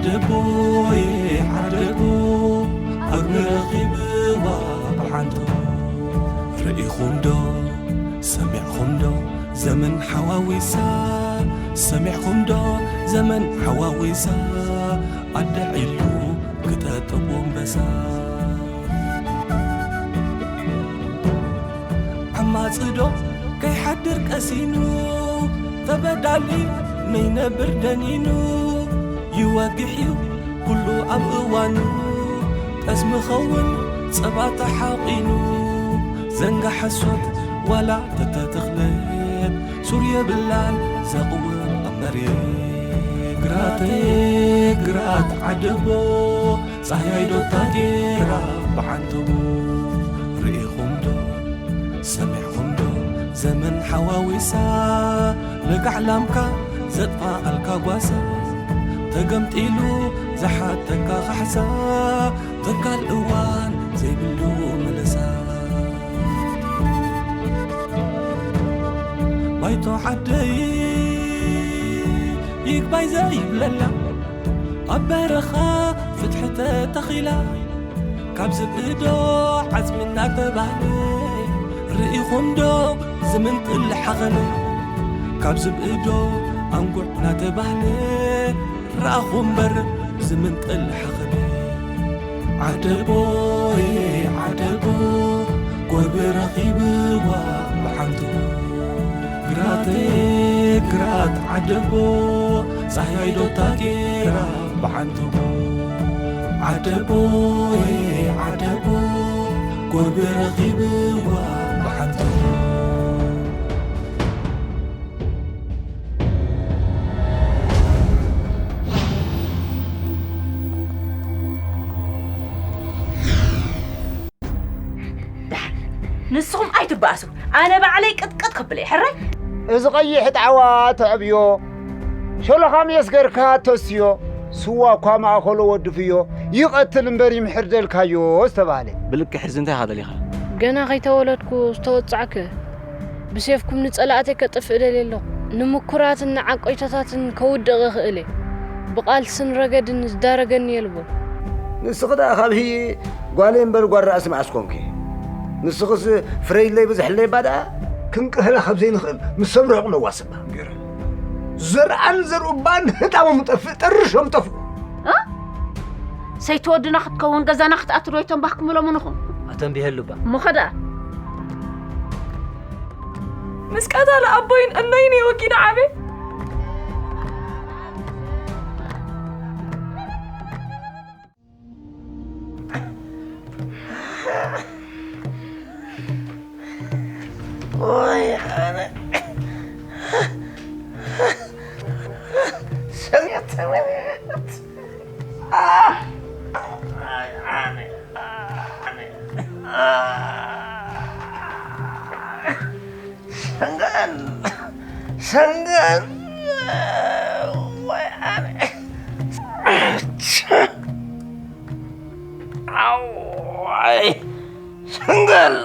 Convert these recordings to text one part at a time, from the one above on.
ዓደቦየ ዓደቦ፣ ኣግሪ ረኺብዋ ብሓንቶ። ርኢኹም ዶ ሰሚዕኹም ዶ ዘመን ሓዋዊሳ? ሰሚዕኹም ዶ ዘመን ሓዋዊሳ? ኣደ ዒሉ ክጠጥቦ ኣንበሳ። ዓማጺ ዶ ከይሓድር ቀሲኑ፣ ተበዳሊ ነይነብር ደኒኑ። ይወግሕ እዩ ኩሉ ኣብ እዋኑ፣ ጠስሚ ኸውን ጸባ ተሓቒኑ። ዘንጋ ሓሶት ዋላ ተተተኽለት፣ ሱር የብላን ዘቕውም ኣብ መሬት። ግራተይ ግራት ዓደቦ፣ ጻህያይ ዶ ታጌራ ብዓንተቦ። ርኢኹም ዶ ሰሚዕኹም ዶ ዘመን ሓዋዊሳ፣ ለጋዕ ላምካ ዘጥፋኣልካ ጓሳ። ተገምጢሉ ዝሓተካ ካሕሳ፣ ተካል እዋን ዘይብሉ ምልሳ። ባይቶ ዓደይ ይግባይ ዘይብለላ፣ ኣብ በረኻ ፍትሒ ተተኺላ። ካብ ዝብኢ ዶ ዓጽሚ እናተባህለ፣ ርኢኹም ዶ ዝምንጥል ሓኸነ? ካብ ዝብኢ ዶ ኣንጉዕ እናተባህለ፣ ረኣኹ እምበር ዝምንጥል ሓኸነ። ዓደቦየ ዓደቦ፣ ጎርቢ ረኺብዋ ብሓንቶ። ግራተይ ግራት ዓደቦ፣ ጻህያይ ዶ ታጌራ ብዓንተቦ። ዓደቦየ ዓደቦ፣ ጎርቢ ረኺብዋ ብዓንተቦ። ንስኹም ኣይትበኣሱ፣ ኣነ ባዕለይ ቅጥቅጥ ክብል እየ። ሕራይ። እዚ ቀይሕ ጣዕዋ ተዕብዮ፣ ሸሎኻ ሜስ ገርካ ተስትዮ፣ ስዋ እኳ ማእኸሎ ወድፍዮ፣ ይቐትል እምበር ይምሕር ደልካዮ ዝተባህለ። ብልክዕ ሕዚ እንታይ ኢኻ ደሊኻ? ገና ከይተወለድኩ ዝተወጻዕከ፣ ብሴፍኩም ንጸላእተይ ከጥፍእ ደልየ ኣለኹ። ንምኩራትን ንዓቆይቶታትን ከውድቕ እኽእል እየ። ብቓልስን ረገድን ዝዳረገኒ የልቦን። ንስኺ ደኣ ካብ ህዪ ጓለይ እምበር ጓል ራእሲ መዓስ ኮንኪ? ንስኽስ ፍረይለይ ብዝሕለይ እባ ደኣ። ክንቅህላ ካብ ዘይንኽእል ምስ ሰብ ርሑቕ ነዋስባ። ገረ። ዘርኣን ዘርኡ እባ ንህጣሞም ጠፍእ፣ ጠርሾም ጠፍኡ። እ? ሰይቲ ወድና ክትከውን ገዛና ክትኣቱ ዶ ይተንባህኩም ሎምንኹም? ኣተንቢሀሉ እባ። እሞ ኸ ደኣ? ምስ ቀታሊ ኣቦይን እኖይን እየ ወጊነ ዓብየ። ወይ ኣነ። ሰሚዐት፣ ሰሚዐት። ኣይ ኣነ። ኣነ። ሰንገል፣ ሰንገል፣ ወይ ኣነ። ኣዋይ፣ ሰንገል።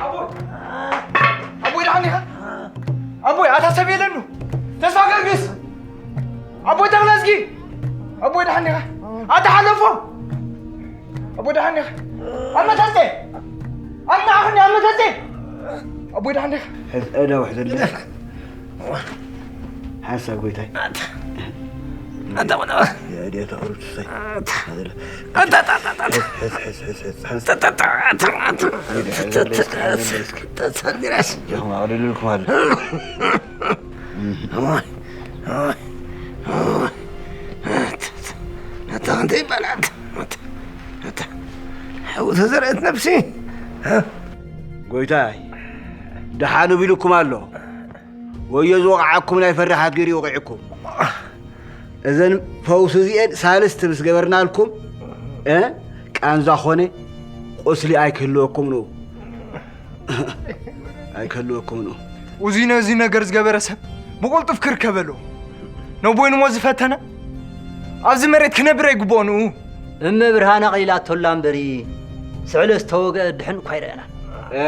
ኣቦይ፣ ኣቦይ፣ ደሓን ዲኻ? ኣቦይ፣ ኣታ ሰብ የለኑ። ተስፋ ገርግስ። ኣቦይ ተኽለዝጊ! ኣቦይ ደሓን ዲኻ? ኣታ ሓለፎ! ኣቦይ ደሓን ዲኻ? ኣብ መተቴ! ኣብ ንዓኽኒ ኣብ መተቴ! ኣቦይ ደሓን ዲኻ? ሕዝ፣ እደው፣ ሕዝ፣ እደው። ሓንሳብ ጎይታይ። ኣታ፣ ኣታ፣ ኣታ። የእዴ ተቕሩብ ትሰይ። ኣታ። ኣታ፣ ኣታ፣ ኣታ፣ ኣታ። ሕዝ፣ ሕዝ፣ ሕዝ፣ ሕዝ፣ ሕዝ። ኣታ፣ ኣታ፣ ኣታ፣ ኣታ። እዴ፣ ሕዝ፣ ሕዝ፣ ሕዝ፣ ሕዝ። ተሰንዲራስ። ጆኹም ኣቕሊሉልኩም ኣሎ። እዋይ፣ እዋይ፣ እዋይ። ኣታ፣ እንታይ ይባላል? ኣታ፣ ኣታ፣ ሓዊ ተዘርአት ነብሲ። ጎይታይ፣ ደሓን ቢሉኩም ኣሎ። ወዮ ዝወቕዓኩም ናይ ፈራሓት ገይሩ ይወቒዕኩም። እዘን ፈውሲ እዚኤን ሳልስቲ ምስ ገበርናልኩም፣ እ፣ ቃንዛ ኾነ ቁስሊ ኣይክህልወኩም ንኡ። ኣይክህልወኩም ንኡ። እዚ ነዚ ነገር ዝገበረ ሰብ ብቕልጡፍ ክርከብ ኣለዎ። ነቦይንሞ ዝፈተነ ኣብዚ መሬት ክነብር ኣይግብኦ ንኡ። እመ ብርሃን ኣቕሊላቶላ እምበሪ፣ ስዕለ ዝተወግአ ድሕን እኳ ኣይረኣናን። እ፣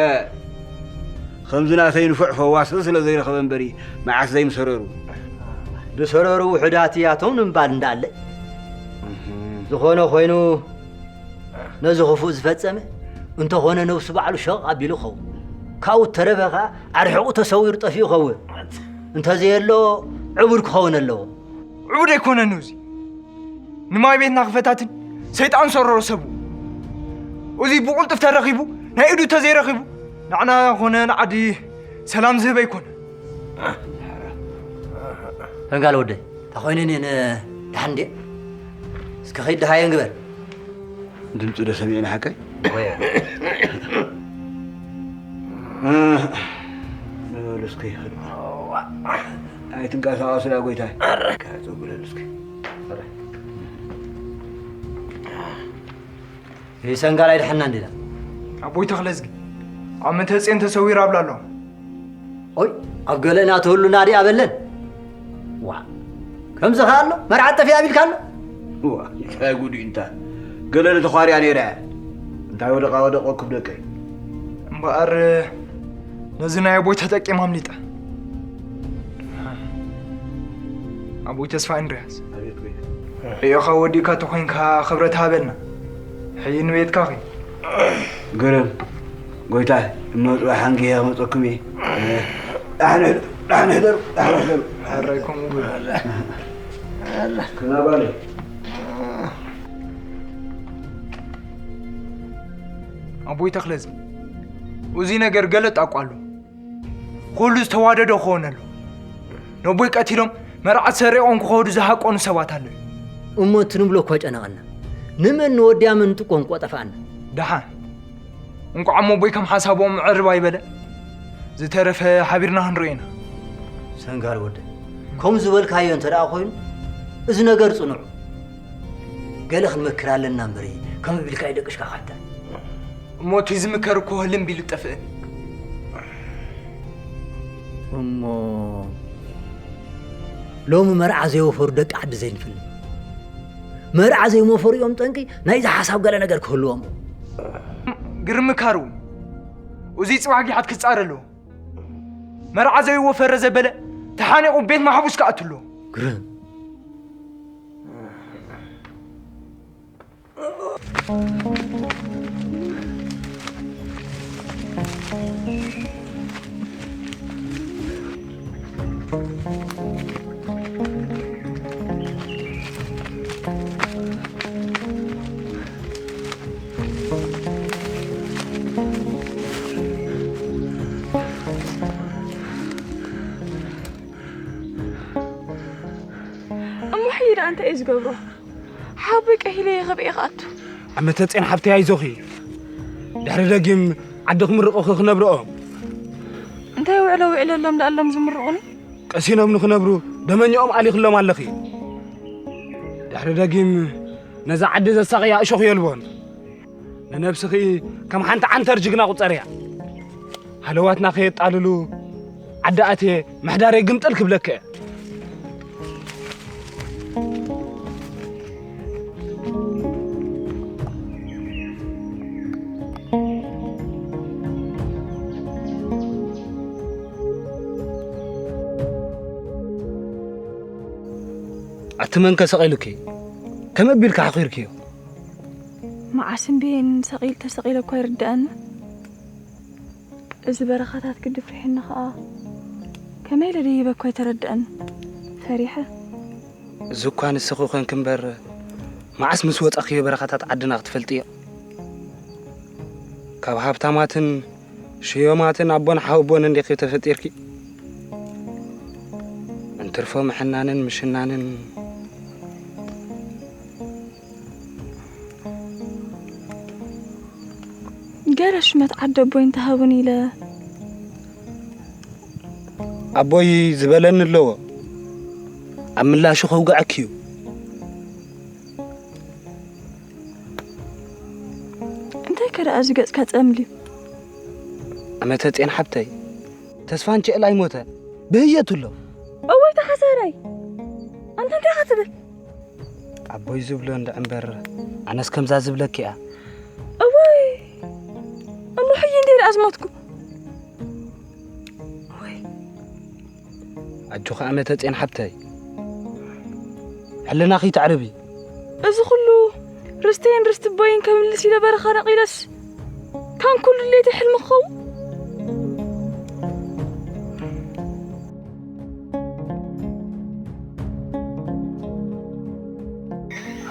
ከምዚ ናተይ ንፉዕ ፈዋሲ ስለ ዘይረኸበ እምበሪ፣ መዓስ ዘይምሰረሩ። ዝሰረሩ ውሑዳት እያቶም ንምባል እንዳለ። ዝኾነ ኮይኑ፣ ነዚ ክፉእ ዝፈጸመ እንተኾነ ነብሱ ባዕሉ ሸቕ ኣቢሉ ይኸውን። ካብኡ እተረፈ ኸኣ ኣርሒቑ ተሰዊሩ ጠፊኡ ይኸውን። እንተዘየሎ ዕቡድ ክኸውን ኣለዎ። ዕቡድ ኣይኮነን እዚ። ንማይ ቤትና ክፈታትን ሰይጣን ሰረሮ ሰቡ። እዚ ብቑልጡፍ ተረኺቡ ናይ ኢዱ ተዘይረኺቡ ንዓና ኮነ ንዓዲ ሰላም ዝህብ ኣይኮነ። ፈንጋል ወደይ፣ እንታይ ኮይነ እኔ ን-፣ ደሓን እንዴ? እስከ ኸይድ ደሃየን ግበር። ድምፂ ዶ ሰሚዕና ሓቀይ? ወይ። በሉ እስከ ይኸድ። ኣይትንቀሳቐሱ ዳ ጎይታይ። ኣረ፣ ከ-፣ ጸጉ በሉ እስከ። ኣረ። ይህ ሰንጋል ኣይድሐና እንዲና። ኣቦይ ተኽለዝጊ፣ ኣብ መተጽዮን ተሰዊራ ኣብላ ኣሎ። ኦይ፣ ኣብ ገለና ትህሉና ድኣ በለን። ዋ፣ ከምዚ ኸኣ ኣሎ፣ መርዓት ጠፊኣ ቢልካ ኣሎ። ዋ፣ እንታይ ጉድ እዩ እንታ። ገለ ተዃርያ ነይራ እያ። እንታይ ወደቓ ወደቐኩም ደቀይ። እምበኣር፣ ነዚ ናይ ኣቦይ ተጠቂም ኣምሊጠ። ኣቦይ ተስፋ እንድርያስ። ኣቤት ጎይታ። ርእኻ ወዲእካ ተኾይንካ ክብረት ሃበልና። ሕይ ንቤትካ ኺድ። ግርም። ጎይታ፣ እሞ ጽባሕ ኣንጊሄ ክመጸኩም እየ። ዳሕን ሕደሩ፣ ዳሕን ሕደሩ፣ ዳሕን ሕደሩ። ሕራይ ከምኡ ግበሩ። ክና ጓለይ። ኣቦይ ተኽለዚ፣ እዚ ነገር ገለ ጣቋ ኣሎ። ኩሉ ዝተዋደደ ክኾን ኣሎ። ነቦይ ቀቲሎም መርዓት ሰሪቖም ክኸዱ ዝሃቀኑ ሰባት ኣለዉ። እሞ እቲ ንብሎ እኳ ጨነቐና። ንመን ንወድያ መን ንጥቆ እንቋ ጠፍኣና። ደሓን። እንቋዕ እሞ ኣቦይ ከም ሓሳቦም ዕርብ ኣይበለ። ዝተረፈ ሓቢርና ክንርእዮ ኢና። ሰንጋል ወደ፣ ከምኡ ዝበልካዮ እንተ ደኣ ኮይኑ፣ እዚ ነገር ጽኑዕ። ገለ ክንመክር ኣለና እምበር፣ ከም ቢልካ ይደቅሽካ ካሕታ። እሞ እቲ ዝምከር እኮ ህልም ቢሉ ጠፍእን። እሞ ሎሚ መርዓ ዘይወፈሩ ደቂ ዓዲ ዘይንፍልን። መርዓ ዘይሞፈሩ እዮም ጠንቂ ናይዚ ሓሳብ ገለ ነገር ክህልዎም። ግርም ካሩ፣ እዚ ጽባሕ ጊሓት ክጻረ ኣለዎ። መርዓ ዘይወፈረ ዘበለ ተሓኒቑ ቤት ማሕቡስ ክኣቱ ኣለዎ። ግርም። እሞ ሕይ ደኣ እንታይ እዩ ዝገብሮ? ሓቦይ ቀሂለ እየ ከብኤ ክኣቱ። ዓመተ ጼን ሓብተይ ኣይዞኺ። ድሕሪ ደጊም ዓዲ ክምርቑኺ ክነብርኦም። እንታይ ውዕሎ ውዕለሎም ደኣሎም ዝምርቑኒ? ቀሲኖም ንኽነብሩ ደመኛኦም ኣሊኽሎም ኣለኺ። ድሕሪ ደጊም ነዛ ዓዲ ዘሳቕያ እሾኽ የልቦን። ንነብስኺ ከም ሓንቲ ዓንተር ጅግና ቁጸርያ። ሃለዋትና ከየጣልሉ ዓዲ ኣትየ ምሕዳረይ ግምጥል ክብለኪ እየ። ኣቲ መንከ ሰቒሉኪ? ከመይ ኣቢልካ ሓኺርክዮ? መዓስ እምበየን ሰቒል ተሰቒለ እኳ ይርድኣኒ። እዚ በረኻታት ግዲ ፍሪሕኒ ኸኣ ከመይ ኢለ ደይበ እኳ ኣይተረድኣኒ። ፈሪሐ። እዚ እኳ ንስኺ ኮንኪ እምበር፣ መዓስ ምስ ወጻኽዮ በረኻታት ዓድና ክትፈልጥዮ? ካብ ሃብታማትን ሽዮማትን ኣቦን ሓወቦን እንዲኺ ተፈጢርኪ። እንትርፎ ምሕናንን ምሽናንን። ገለ ሽመት ዓዲ ኣቦይ እንተሃቡኒ ኢለ። ኣቦይ ዝበለኒ ኣለዎ። ኣብ ምላሹ ከውግዐኪ እዩ። እንታይ ከ ደኣ እዚ ገጽካ ጸምልዩ? ኣመተ ጼን ሓብተይ፣ ተስፋ እንችእል ኣይሞተ፣ ብህየቱ ኣሎ። እወይ ተሓሳራይ! ኣንተ እንታይ ኢኻ ትብል? ኣቦይ ዝብሎ እንድዒ እምበር፣ ኣነስ ከምዛ ዝብለኪ እያ። እወይ! እሞ ሕጂ እንዴ ደኣ ዝሞትኩ? ኣጆኺ ኣመተጼን ሓብተይ፣ ሕልናኺ ተዕርቢ። እዚ ኩሉ ርስተይን ርስቲ ኣቦይን ከምልስ ኢለ በረኻ ነቒለስ፣ ከም ኩሉ ድሌተይ ሕልሚ ክኸውን?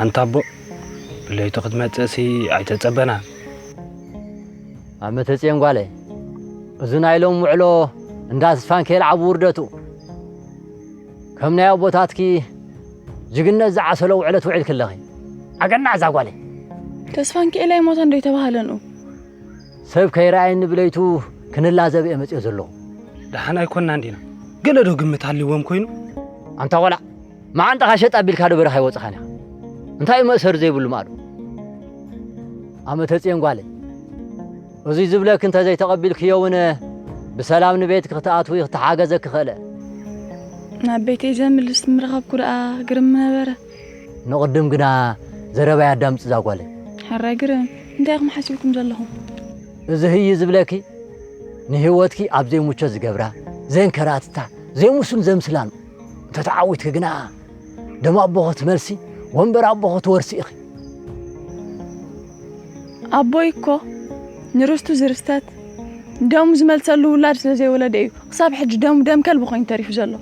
ኣንታ ኣቦ፣ ለይቱ ክትመጽእሲ ኣይተጸበናን። ኣመተጽዮን ጓለይ፣ እዚ ናይ ሎም ውዕሎ እንዳ ተስፋንኬል ዓቢ ውርደቱ። ከም ናይ ኣቦታትኪ ጅግነት ዝዓሰሎ ውዕለት ውዒልኪ ኣለኺ። ኣገናዕ እዛ ጓለይ። ተስፋንኪኤል ኣይሞተን ዶ ኣይተባህለን? ሰብ ከይረኣየኒ ብለይቱ ክንላዘብ እየ መጽዮ ዘለኹ። ደሓን ኣይኮንናን ዲና? ገለ ዶ ግምት ሃልይዎም ኮይኑ? ኣንታ ቆልዓ፣ መዓንጣኻ ሸጥ ኣቢልካ ዶ በረኻ ኣይወጽኻን ኢኻ? እንታይ እዩ መእሰሪ ዘይብሉ ማዕዶ? ኣመተጽዮን ጓለይ፣ እዙይ ዝብለኪ እንተ ዘይተቐቢልክዮ እውን ብሰላም ንቤትኪ ክትኣትዊ ክትሓገዘኪ ክእለ። ናብ ቤተይ ዘምልስ ምረኸብኩ ደኣ ግርም ምነበረ። ንቕድም ግና ዘረባይ ኣዳምጺ እዛ ጓለይ። ሕራይ ግርም፣ እንታይ ኢኹም ሓሲብኩም ዘለኹም? እዚ ህዪ ዝብለኪ ንህይወትኪ ኣብ ዘይምቾት ዝገብራ፣ ዘንከራትታ፣ ዘይምሱን ዘምስላ ነው። እንተተዓዊትኪ ግና ደም ኣቦ ክትመልሲ፣ ወንበር ኣቦ ክትወርሲ ኢኺ። ኣቦይ እኮ ንርስቱ ዝርስተት፣ ደሙ ዝመልሰሉ ውላድ ስለ ዘይወለደ እዩ ክሳብ ሕጂ ደሙ ደም ከልቢ ኮይኑ ተሪፉ ዘሎ።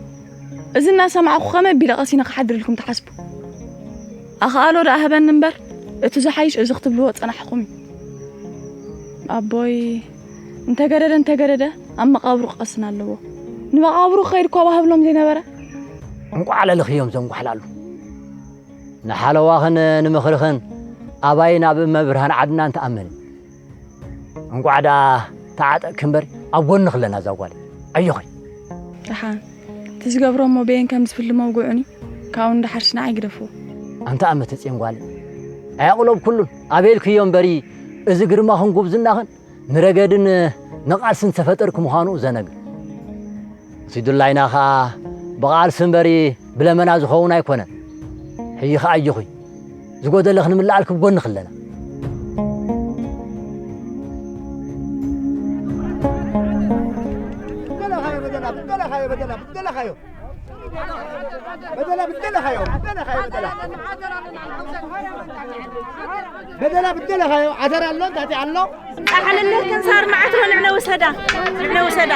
እዚ እናሰማዕኹ ከመይ ኣቢለ ቀሲነ ክሓድር ኢልኩም ትሓስቡ? ኣኽኣሎ ደኣ ህበኒ እምበር፣ እቲ ዝሓይሽ እዚ ክትብልዎ ጸናሕኹም እዩ። ኣቦይ እንተገደደ እንተገደደ ኣብ መቓብሩ ክቐስን ኣለዎ። ንመቓብሩ ክኸይድ እኳ ባህ ብሎም ዘይነበረ። እንቋዕ ለለኽዮም ዘንጓሕላሉ። ንሓለዋኽን ንምኽርኽን ኣባይን ኣብ እመ ብርሃን ዓድናን ትኣመን። እንቋዕ ደኣ ተዓጠቕኪ እምበር ኣብ ጎንኺ ኣለና እዛ ጓለይ። ኣዮኺ። ደሓን፣ እቲ ዝገብሮ እሞ በየን ከም ዝፍልሞ ውግዑኒ፣ ካብኡ ንደሓርሲ ንዓይ ግደፍዎ። ኣንታ ኣመተጽዮን ጓለይ፣ ኣያቕሎብ ኩሉን ኣቤልክዮ እምበሪ፣ እዚ ግርማኽን ጉብዝናኽን ንረገድን ንቓልስን ዝተፈጠርኪ ምዃኑ ዘነግር። እቲ ድላይና ኸኣ ብቓልሲ እምበሪ ብለመና ዝኸውን ኣይኮነን። ሕዪ ኸኣ ኣጆኺ፣ ዝጎደለኺ ንምልኣልኪ ብጎንኺ ኣለና። በደላ ብደለኻዮ፣ በደላ። በደላ ብደለኻዮ፣ ዓተር ኣሎ፣ እንታይ ኣሎ? ጻሕልነት ክንሳር ማዕትሮ ንዕነ ውሰዳ፣ ንዕነ ውሰዳ።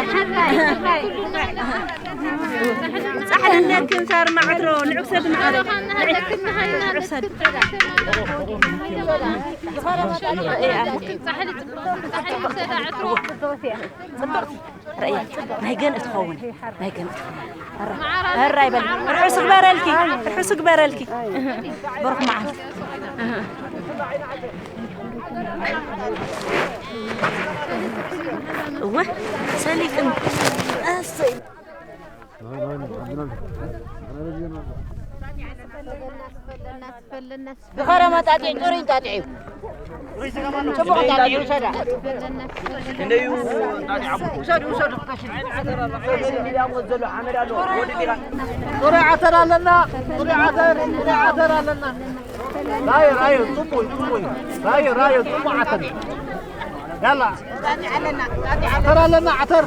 ጻሕልነት ክንሳር ማዕትሮ ንዕውሰድ ማዕረ። ንዕውሰድ። ርእያ፣ ናይ ገንኢ ትኸውን፣ ናይ ገንኢ ትኸውን። ሕራይ በል፣ ርሑስ ግበረልኪ፣ ርሑስ ግበረልኪ። ብሩኽ መዓልቲ። እወ፣ ሰሊጥን፣ እሰይ። ዝኸረመ ጣጢዕ፣ ጽሩይ ጣጢዕ እዩ። ጽቡቕ ጣጢዕ እዩ፣ ውሰዳ። ውሰዱ፣ ውሰዱ። ጽሩይ ዓተር ኣለና፣ ጽሩይ ዓተር፣ ጽሩይ ዓተር ኣለና። ራዮ፣ ራዮ፣ ጽቡቕ፣ ጽቡቕ። ራዮ፣ ራዮ፣ ጽቡቕ ዓተር። ያላ፣ ዓተር ኣለና፣ ዓተር።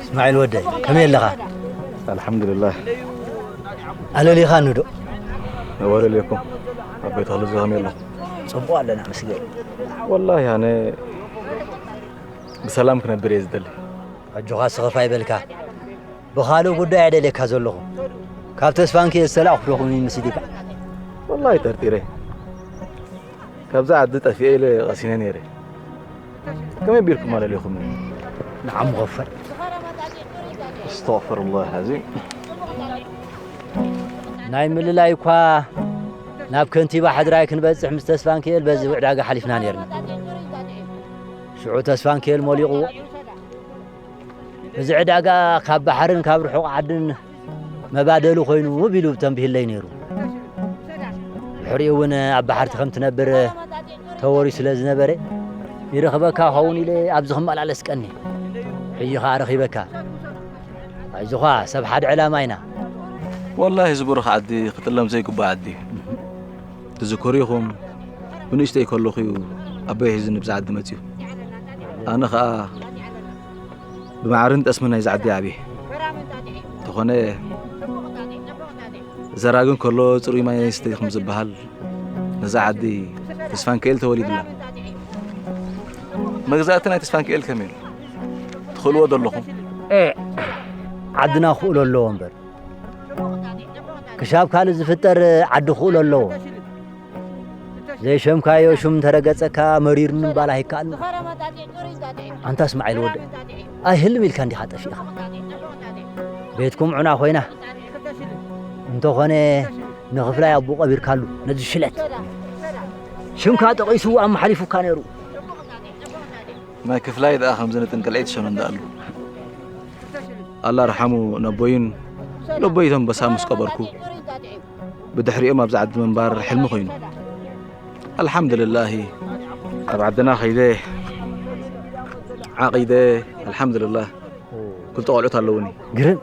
እስማዒል ወደይ፣ ከመይ ኣለኻ? ኣልሓምዱሊላህ። ኣለሊኻኒ ዶ? ወለልየኩም። ኣቦይ ተኽሉ፣ ከመይ ኣለኹም? ጽቡቕ ኣለና፣ መስገን። ወላሂ፣ ኣነ ብሰላም ክነብር እየ ዝደሊ። ኣጆኻ፣ ስኽፍ ኣይበልካ። ብኻልእ ጉዳይ ኣይደልየካ ዘለኹ። ካብ ተስፋንኪ ዝተላእኹ ዶ ኹም ይመስልካ? ወላሂ ጠርጢረ። ካብዛ ዓዲ ጠፊኤ ኢለ ቀሲነ ነይረ። ከመይ ቢልኩም ኣለሊኹምኒ? ንዓ ምኸፈል። ኣስተግፍሩላህ ዓዚም። ናይ ምልላይ እኳ ናብ ከንቲባ ሕድራይ ክንበጽሕ ምስ ተስፋንኪኤል በዚ ዕዳጋ ሓሊፍና ነይርና። ሽዑ ተስፋንኪኤል ሞሊቕዎ። እዚ ዕዳጋ ካብ ባሕርን ካብ ርሑቕ ዓድን መባደሉ ኮይኑ ቢሉ ተንቢህለይ ነይሩ። ድሕሪኡ እውን ኣብ ባሕርቲ ከም ትነብር ተወርዩ ስለ ዝነበረ፣ ይረኽበካ ኸውን ኢለ ኣብዚ ክመላለስ ቀንየ። ሕጂ ኸኣ ረኺበካ። ኣይዞኻ፣ ሰብ ሓደ ዕላማ ኢና። ወላሂ፣ እዚ ብሩኽ ዓዲ ክጥለም ዘይግባእ ዓዲ እዩ። ትዝክሩ ኢኹም፣ ብንእሽተይ ከለኹ እዩ ኣቦይ ሒዙኒ ብዛ ዓዲ መጺኡ። ኣነ ኸኣ ብማዕርን ጠስምን ናይዛ ዓዲ ዓብየ። እንተኾነ ዘራግን ከሎ ጽሩይ ማይ ይስተይ ከም ዝበሃል፣ ነዛ ዓዲ ተስፋንክኤል ተወሊዱላ። መግዛእቲ ናይ ተስፋንክኤል ከመይ ኣሎ? ትኽእልዎ ዶ ኣለኹም? ኤ፣ ዓድና ክእሎ ኣለዎ እምበር። ክሻብ ካልእ ዝፍጠር ዓዲ ክእሎ ኣለዎ። ዘይሸምካዮ ሹም እንተረገጸካ መሪርኒ ምባል ኣይከኣልን። ኣንታ እስማዒል ወደ፣ ኣይህልም ኢልካ እንዲኻ ጠፊእኻ። ቤትኩም ዑና ኮይና፣ እንተኾነ ንኽፍላይ ኣቦ ቀቢርካሉ ነዚ ሽለት። ሽምካ ጠቒሱ ኣመሓሊፉካ ነይሩ። ናይ ክፍላይ ደኣ ከምዚ ንጥንቅልዒ ትሸኖ እንዳኣሉ። ኣላ ርሓሙ ነቦይን ነቦይቶም በሳ ምስ ቀበርኩ፣ ብድሕሪኦም ኣብዚ ዓዲ ምንባር ሕልሚ ኮይኑ። ኣልሓምዱልላሂ፣ ኣብ ዓድና ከይደ ዓቒደ፣ ኣልሓምዱልላህ፣ ክልተ ቆልዑት ኣለውኒ። ግርም፣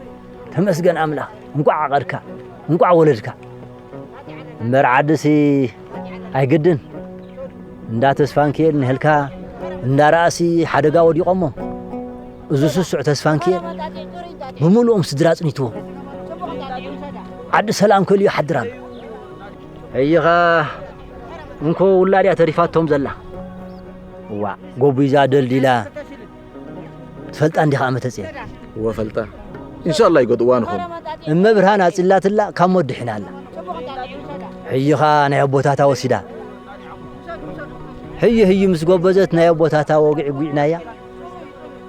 ተመስገን ኣምላኽ፣ እንቋዕ ዓቐድካ፣ እንቋዕ ወለድካ። እምበር ዓድሲ ኣይግድን። እንዳ ተስፋንክኤል ንህልካ እንዳ ረኣሲ ሓደጋ ወዲቖሞ። እዚ ስሱዕ ተስፋንክኤል ብምሉኦም ስድራ ኣጽኒትዎ። ዓዲ ሰላም ከልዩ ይሓድር ኣሎ። ሕይኻ እንኮ ውላድ እያ ተሪፋቶም ዘላ። እዋ፣ ጎቡይዛ ደልዲላ ትፈልጣ እንዲኻ ኣመተጽየ። እወ ፈልጣ። ኢንሻላህ ይጎድእዋ ንኾኑ። እመ ብርሃን ኣጽላትላ ካብ ሞት ድሒና ኣላ። ሕይኻ ናይ ኣቦታታ ወሲዳ። ሕዩ ሕዩ ምስ ጎበዘት ናይ ኣቦታታ ወግዒ ጒዕናያ።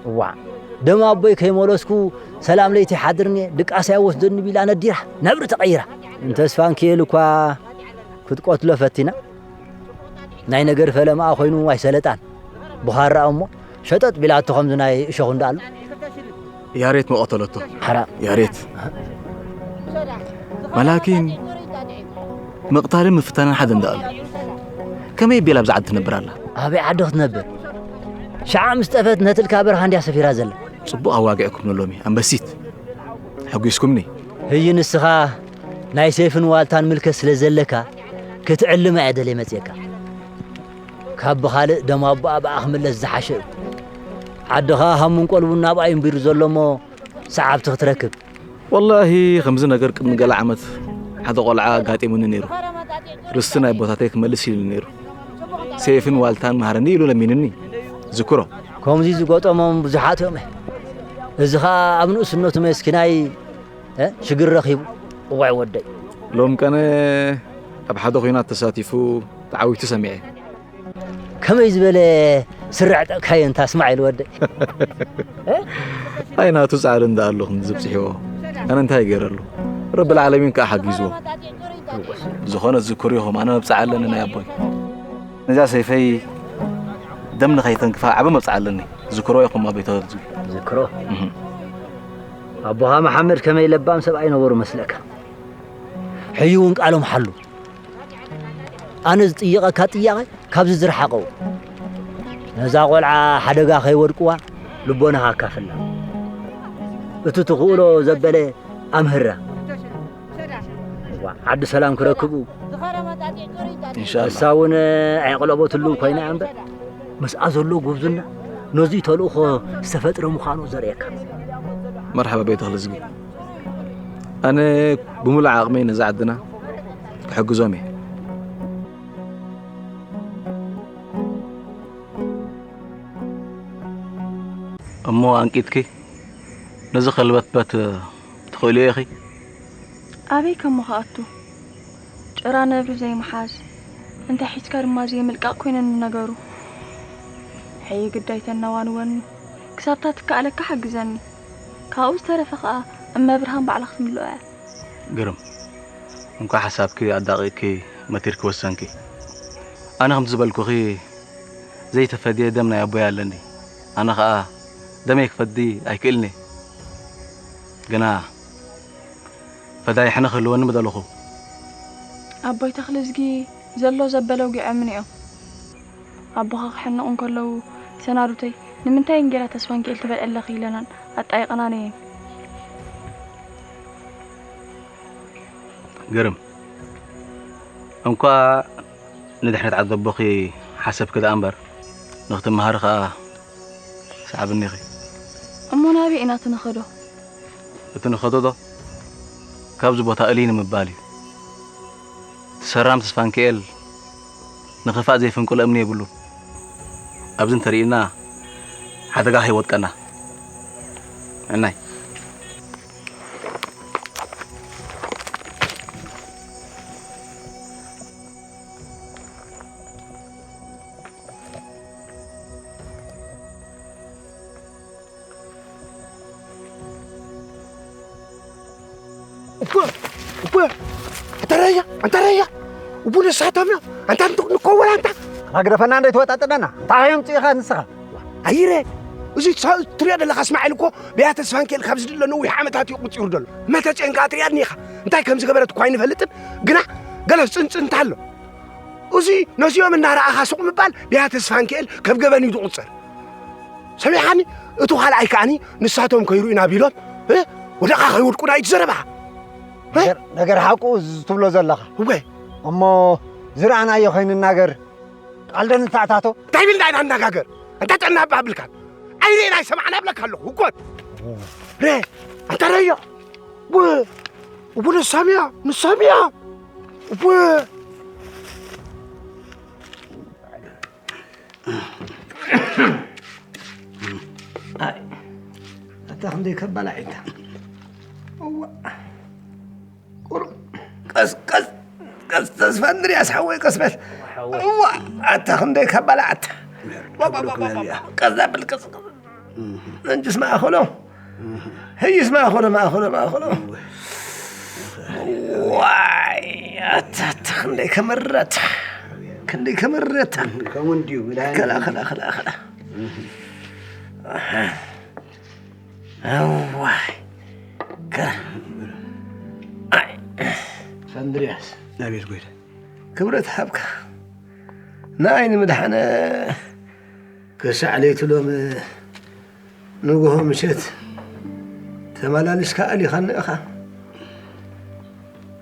እዋ፣ ደም ኣቦይ ከይመለስኩ ሰላም ለይቲ ሓድርኒ ድቃስ ኣይወስደኒ ቢላ ነዲራ ነብሪ ተቐይራ። እንተስፋንክኤል እኳ ክትቆትሎ ፈቲና። ናይ ነገር ፈለማኣ ኮይኑ ኣይሰለጣን። ብኻራ እሞ ሸጠጥ ቢላቶ ከምዚ ናይ እሾኽ እንዳኣሉ። ያሬት መቐተለቶ። ሓራ። ያሬት። መላኪን ምቕታልን ምፍታንን ሓደ እንዳኣሉ። ከመይ ቢላ ኣብዛ ዓዲ ትነብር ኣላ? ኣበይ ዓዲ ክትነብር? ሸዓ ምስ ጠፈት ነትልካ በረኻ እንድያ ሰፊራ ዘላ። ጽቡቕ ኣዋጊዕኩም ንሎሚ ኣንበሲት። ሕጒስኩምኒ። ህይ ንስኻ ናይ ሰይፍን ዋልታን ምልከት ስለ ዘለካ ክትዕልማ እየ ደልየ መጽየካ። ካብ ብኻልእ ደም ኣቦኣ ብኣ ክምለስ ዝሓሸ እዩ። ዓድኻ ሃሙን ቆልቡን ናብኣ እዩ እምቢሩ ዘሎ እሞ ሰዓብቲ ክትረክብ። ወላሂ ከምዚ ነገር ቅድሚ ገለ ዓመት ሓደ ቆልዓ ኣጋጢሙኒ ነይሩ። ርስቲ ናይ ኣቦታተይ ክመልስ ኢሉኒ ነይሩ። ሰይፍን ዋልታን መሃረኒ ኢሉ ለሚኑኒ። ዝክሮ። ከምዚ ዝገጠሞም ብዙሓት እዮም። እዚ ኸኣ ኣብ ንእስነቱ መስኪናይ፣ እ፣ ሽግር ረኺቡ። እዋይ ወደይ። ሎም ቀነ ኣብ ሓደ ኹናት ተሳቲፉ ተዓዊቱ ሰሚዐ። ከመይ ዝበለ ስረ ዕጠቕካዮ እንታ እስማዒል ወደይ። ኣይ ናቱ ጻዕሪ እንዳኣሉ ክንዲ ዝብጽሕዎ። ኣነ እንታይ ገይረሉ? ረብል ዓለሚን ከኣ ሓጊዝዎ። ዝኾነ ዝክሩ ኢኹም፣ ኣነ መብጽዓ ኣለኒ ናይ ኣቦይ። ነዛ ሰይፈይ ደም ንኸይተንክፋ ዓቢ መብጽዓ ኣለኒ። ዝክሮ ኢኹም ኣበይ ተወልዱ። ዝክሮ? እህ። ኣቦኻ መሓመድ ከመይ ለባም ሰብኣይ ነበሩ መስለካ? ሕዩ እውን ቃሎም ሓሉ። ኣነ ዝጥይቐካ ጥያቐ ካብዚ ዝረሓቐው። ነዛ ቆልዓ ሓደጋ ከይወድቅዋ ልቦናኻ ኣካፍላ። እቲ ትኽእሎ ዘበለ ኣምህራ። ዋ፣ ዓዲ ሰላም ክረክቡ። ኢንሻላህ። እሳ እውን ኣይቕለበትሉ ኮይና እያ እምበር፣ ምስኣ ዘሎ ጉብዝና ነዙይ ተልእኾ ዝተፈጥረ ምዃኑ ዘርእየካ። መርሓባ ቤት ተኽልዝጊ። ኣነ ብምሉእ ዓቕመይ ነዛ ዓድና ክሕግዞም እየ። እሞ ኣንቂትኪ ነዚ ከልበትበት ትኽእልዮ ኢኺ? ኣበይ ከሞ ክኣቱ? ጭራ ነብሪ ዘይምሓዝ፣ እንታይ ሒዝካ ድማ ዘይምልቃቕ ኮይነኒ ነገሩ። ሕይ ግዳይ ተናዋንወኒ፣ ክሳብታ ትከኣለካ ሓግዘኒ። ካብኡ ዝተረፈ ኸኣ እመብርሃን ባዕላ ክትምልኦ እያ። ግርም፣ እንኳዕ ሓሳብኪ ኣዳቒቕኪ መቲርኪ ወሰንኪ። ኣነ ከምቲ ዝበልኩኺ ዘይተፈድየ ደም ናይ ኣቦይ ኣለኒ። ኣነ ኸኣ ደመይ ክፈዲ ኣይክእልኒ። ግና ፈዳይ ሕነ ክህልወኒ ምደለኹ። ኣቦይ ተኽልዝጊ ዘሎ ዘበለ ውጊዖምን እዮም። ኣቦኻ ክሕነቑ እንከለዉ ሰናዱተይ ንምንታይ እንጌራ ተስፋንኪኤል ትበልዐለኺ ኢለናን ኣጣይቐናን እየን። ግርም። እንኳ ንድሕነት ዓዲ ኣቦኺ ሓሰብኪ ደኣ እምበር፣ ንኽትመሃሪ ኸኣ ሰዓብኒ ኢኺ። እሞ ናበይ ኢና እቲ ንኸዶ? እቲ ንኸዶ ዶ? ካብዚ ቦታ እልይ ንምባል እዩ። እቲ ሰራም ተስፋንክኤል ንኽፋእ ዘይፍንቅሎ እምኒ የብሉን። ኣብዚ እንተርኢና ሓደጋ ከይወጥቀና። እናይ። እኮ እኮ ኣንታ ራያ፣ ኣንታ ራያ፣ እቡ ነሳቶም ነው። ኣንታ ንኮ ወላ ኣንታ ኣግደፈና እንደ ትወጣጥነና እንታይ እዮም ጽኢኻ ንስኻ? ኣይረ፣ እዚ ትሪኦ ዘለኻ እስማዒል እኮ ብያ ተስፋንኬል ካብ ዝድለ ነዊሕ ዓመታት እዩ ቁጺሩ ዘሎ። መተጨንካ ትሪኣ እኒኻ እንታይ ከም ዝገበረት እኮ ኣይንፈልጥን፣ ግና ገለ ጽንጽንታ ኣሎ። እዚ ነዚኦም እናረኣኻ ሱቕ ምባል ብያ ተስፋንኬል ከም ገበን እዩ ዝቑጸር። ሰሚዕኻኒ? እቲ ካልኣይ ከኣኒ ንሳቶም ከይርእዩና ቢሎም፣ እ? ወደቓ ከይወድቁና እዩ ዝዘረባ። እ? ነገር፣ ነገር ሓቁ እዚ ትብሎ ዘለኻ። እወ። እሞ ዝረኣናዮ ከይንናገር ቃል ዶ ንተኣታቶ? እንታይ ኢልና ኢና ንነጋገር? ኣንታ ጥዕና እባ ኣብልካን። ኣይንኤና ኣይሰማዕና እብለካ ኣለኹ። እኮ። ረ፣ ኣንታ ረዮ። ው-፣ እቡ ንሳምያ፣ ንሳምያ። ው-፣ ኣይ፣ ኣታ ክንደይ ከባላዒታ። እዋ። ቁሩብ ቀስ፣ ቀስ፣ ቀስ፣ ተስፋ እንድርያስ ሓወይ፣ ቀስ በል። ሓወይ። እዋ፣ ኣታ ክንደይ ከባላዕታ። መብሩክ፣ መብሩክ። ቀስ በል፣ ቀስ፣ ቀስ። እንጅስ ማእኸሎ። ህይስ ማእኸሎ፣ ማእኸሎ፣ ማእኸሎ። ዋይ፣ ኣታ፣ ኣታ፣ ክንደይ ከመረታ። ክንደይ ከመረታ። ከምኡ እንድዩ፣ መድሃኒት። ከላ፣ ከላ፣ ከላ፣ ከላ። እዋይ። ከ-፣ ኣይ። ሳንድርያስ። ኣቤት ጎይታ። ክብረት ሃብካ። ንኣይ ንምድሓነ ክሳዕ ለይቲ ሎም ንግሆ ምሸት ተመላሊስካ ኣሊኻኒ ኢኻ።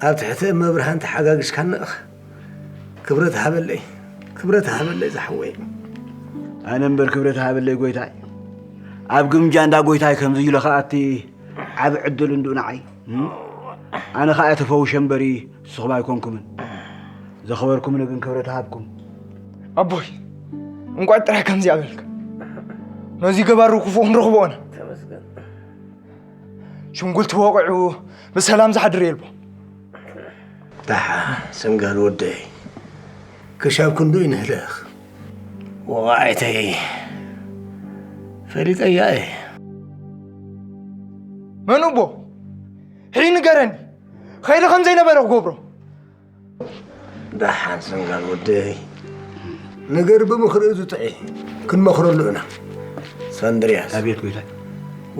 ኣብ ትሕቲ እመ ብርሃን ተሓጋጊዝካኒ ኢኻ። ክብረት ሃበለይ፣ ክብረት ሃበለይ ዝሓወይ። ኣነ እምበር ክብረት ሃበለይ ጎይታይ። ኣብ ግምጃ እንዳ ጎይታይ ከምዚ ኢሉ ከኣቲ ዓቢ ዕድል እንድኡ ንዓይ። እም? ኣነ ኸኣ ተፈውሸ እምበሪ ንስኹም ኣይኮንኩምን። ዘኸበርኩምኒ ግን ክብረት ሃብኩም። ኣቦይ፣ እንቋዕ ጥራይ ከምዚ ኣበልካ። ነዚ ገባሩ ክፉእ ክንረኽቦ ኢና። ተመስገን። ሽንጉልቲ ወቒዑ ብሰላም ዝሓድር የልቦ። ደሓ፣ ሰንጋል ወደይ፣ ክሻብ ክንዱ ይንህለኽ። ወቓዒተይ ፈሊጠያ እየ። መን እቦ? ሕይ ንገረኒ። ኸይዲ ከም ዘይነበረ ክገብሮ። ደሓን ሰንጋል ወደይ፣ ነገር ብምኽሪ እዩ ዝጥዒ፣ ክንመኽረሉ ኢና። ሳንድርያስ። ኣቤት ጎይታይ።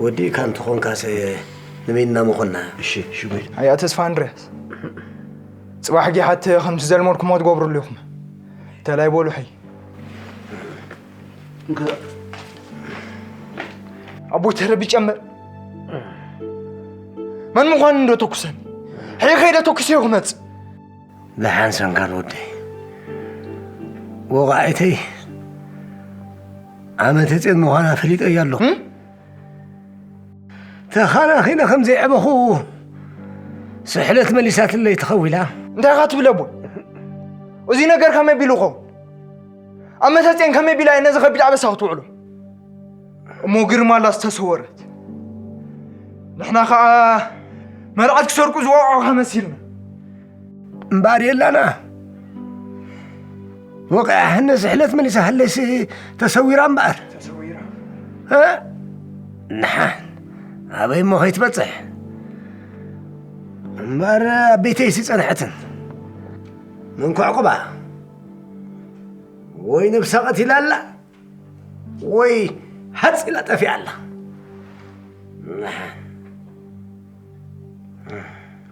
ወዲእካ እንተኾንካሰ ንበይንና ምኾንና። እሺ፣ እሺ ጎይታይ። ኣያ ተስፋ እንድርያስ፣ ጽባሕ ጊሓት ከምቲ ዘልመድኩሞ ትገብሩሉ ኢኹም። ተላይ በሉ ሕይ። እንካ። ኣቦይ ተረቢጨ እምበር መን ምዃኑ እንዶ ተኩሰኒ። ሕይ ከይደ ተኩሰዮ ክመጽእ። ደሓን ሰንጋል ወደይ። ወቓዒተይ ዓመተ ጼን ምዃና ፈሊጠያ ኣለኹ። እም? ተኻናኺነ ከም ዘይዕበኹ ስሕለት መሊሳትለይ ተኸዊላ። እንታይ ኢኻ ትብል ኣቦይ? እዚ ነገር ከመይ ቢሉ ይኸውን? ኣብ መተጼን ከመይ ቢላ እየ ነዚ ከቢድ ኣበሳ ክትውዕሎ? እሞ ግርማላ ዝተሰወረት። ንሕና ኸኣ መርዓት ክሰርቁ ዝወቕዑኻ መሲልና። እምበኣር የላና። ወቒዓ ህነ ስሕለት መሊሳ ህለይሲ ተሰዊራ እምበኣር። ተሰዊራ? እ? ንሓን ኣበይ እሞ ከይትበጽሕ? እምበኣር ኣብ ቤተይሲ ጸንሐትን። ምንኳዕ ቁባ ወይ ነብሳ ቀቲላ ኣላ ወይ ሃጽ ኢላ ጠፊኣ ኣላ። ንሓን።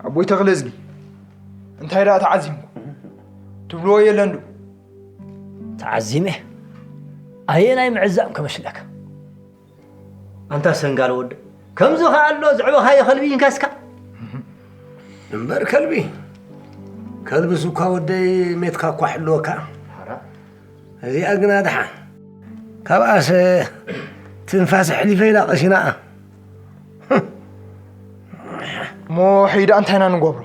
ኣቦይ ተኽለ እዝጊ፣ እንታይ ደኣ ተዓዚምኩም? ትብልዎ የለን ዶ? ተዓዚመ? ኣየናይ ምዕዛም ከመስለካ? ኣንታ ሰንጋል ወደ፣ ከምዚ ኸኣ ኣሎ ዘዕበኻዮ ከልቢ ይንከስካ? እምበር ከልቢ፣ ከልብስ እኳ ወደይ ሜትካ እኳ ሕልወካ። እዚኣ ግና ደሓን። ካብኣስ ትንፋስ ኣሕሊፈ ኢላ ቀሲናኣ። እሞ ሕጂ ደኣ እንታይ ኢና ንገብሮ?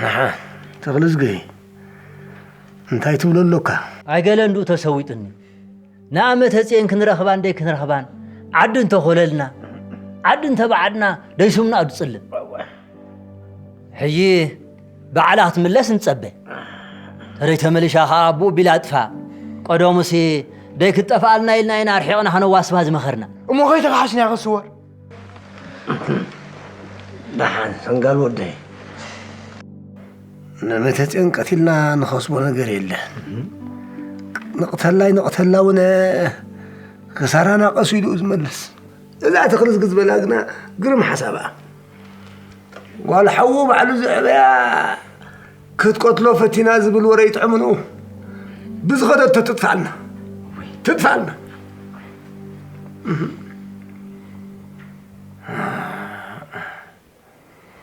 ንዓ ተኽልዝጊ እንታይ ትብሎ ኣሎካ? ኣይገለ እንድኡ ተሰዊጡኒ። ንኣመተፅኤን ክንረኽባን ደይክንረኽባን ዓዲ እንተኾለልና ዓዲ እንተበዓድና ደይስምና እዩ ዝፅልም። ሕጂ ባዕላ ክትምለስ ንፀበ። ተደይ ተመሊሻ ኸዓ ብኡ ቢላ ጥፋእ። ቀደሙሲ ደይክትጠፍኣልና ኢልና ኢና ኣርሒቕና ከነዋስባ ዝመኸርና። እሞ ከይተኻሓስና ከስወር። ደሓን ሰንጋል ወደይ። ነመተፅኤን ቀቲልና ንኸስቦ ነገር የለን። ንቕተላ ኣይንቕተላ እውን ክሳራና ቀስ ኢሉ እዩ ዝመልስ። እዛ ተኽልዝጊ ዝበላ ግና ግርም ሓሳብ እያ። ጓል ሓዉ ባዕሉ ዘዕበያ ክትቀትሎ ፈቲና ዝብል ወረ ይጥዕምንኡ። ብዝኸደቶ ትጥፍኣልና። ትጥፍኣልና።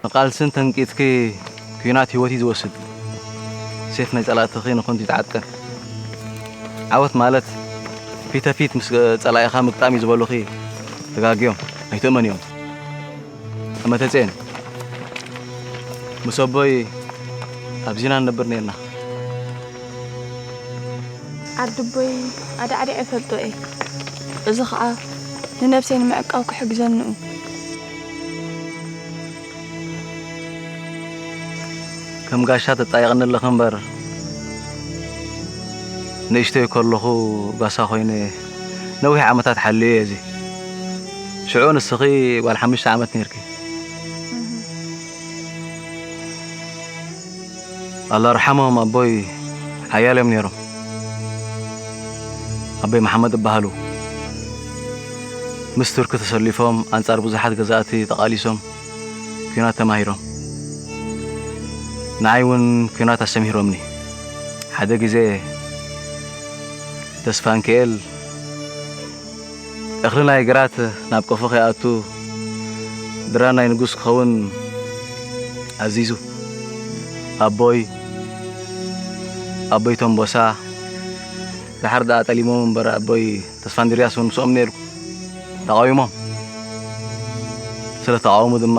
ንቓልስን ተንቂትኪ ኲናት ህይወት እዩ ዝወስድ። ሴፍ ናይ ጸላእትኺ ንኸንቱ ይትዓጥቀን። ዓወት ማለት ፊተ ፊት ምስ ጸላኢኻ ምግጣም እዩ ዝበሉኺ ተጋግዮም ኣይትእመንዮም። እመተጼን ምስ ኣቦይ ኣብዚና ንነብር ነርና። ዓዲ ኣቦይ ኣዳዕዲዐ እፈልጦ እየ። እዚ ኸዓ ንነብሰይ ንምዕቃብ ክሕግዘኒ እዩ። ከም ጋሻ ተጣይቕኒ ኣለኺ እምበር ንእሽቶይ ከለኹ ጓሳ ኮይነ ነዊሕ ዓመታት ሓልየ እዚ። ሽዑ ንስኺ ጓል ሓሙሽተ ዓመት ነይርኪ። ኣላርሓሞም ኣቦይ ሓያል እዮም ነይሮም። ኣቦይ መሓመድ እበሃሉ። ምስ ቱርኪ ተሰሊፎም ኣንጻር ብዙሓት ገዛእቲ ተቓሊሶም ኲናት ተማሂሮም። ንዓይ እውን ኲናት ኣስተምሂሮምኒ። ሓደ ግዜ ተስፋንክኤል እኽሊ ናይ ግራት ናብ ቀፎ ከይኣቱ ድራር ናይ ንጉስ ክኸውን ኣዚዙ። ኣቦይ ኣቦይ ቶምቦሳ ደሓር ደኣ ጠሊሞም እምበር ኣቦይ ተስፋንድርያስ እውን ምስኦም ነይሩ። ተቓዊሞም። ስለ ተቓወሙ ድማ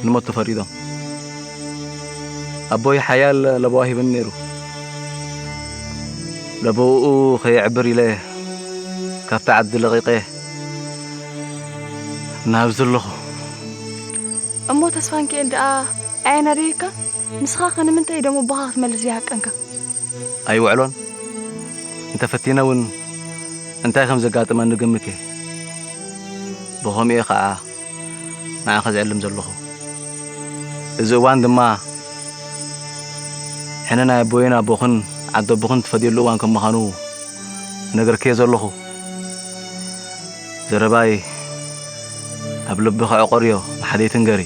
ንሞት ተፈሪዶም። ኣቦይ ሓያል ለበዋ ሂብኒ ነይሩ። ለበውኡ ከየዕብር ኢለ ካብታ ዓዲ ለቒቐ ናብዚ ኣለኹ። እሞ ተስፋንኪኤል ደኣ ኣየናደየካ? ንስኻ ከ ንምንታይ ደሞ ኣቦኻ ክትመልስ ዘይሃቀንካ? ኣይውዕሎን። እንተፈቲነ እውን እንታይ ከም ዘጋጥመኒ ግምት እየ። ብኸምኡ እየ ኸዓ ንዓኻ ዝዕልም ዘለኹ። እዚ እዋን ድማ ሕነ ናይ ኣቦይን ኣቦኽን ዓዲ ኣቦኽን ትፈድየሉ እዋን ከም ምዃኑ እነግረክዮ ዘለኹ። ዘረባይ ኣብ ልብኺ ዕቆርዮ፣ ንሓደይ ትንገሪ።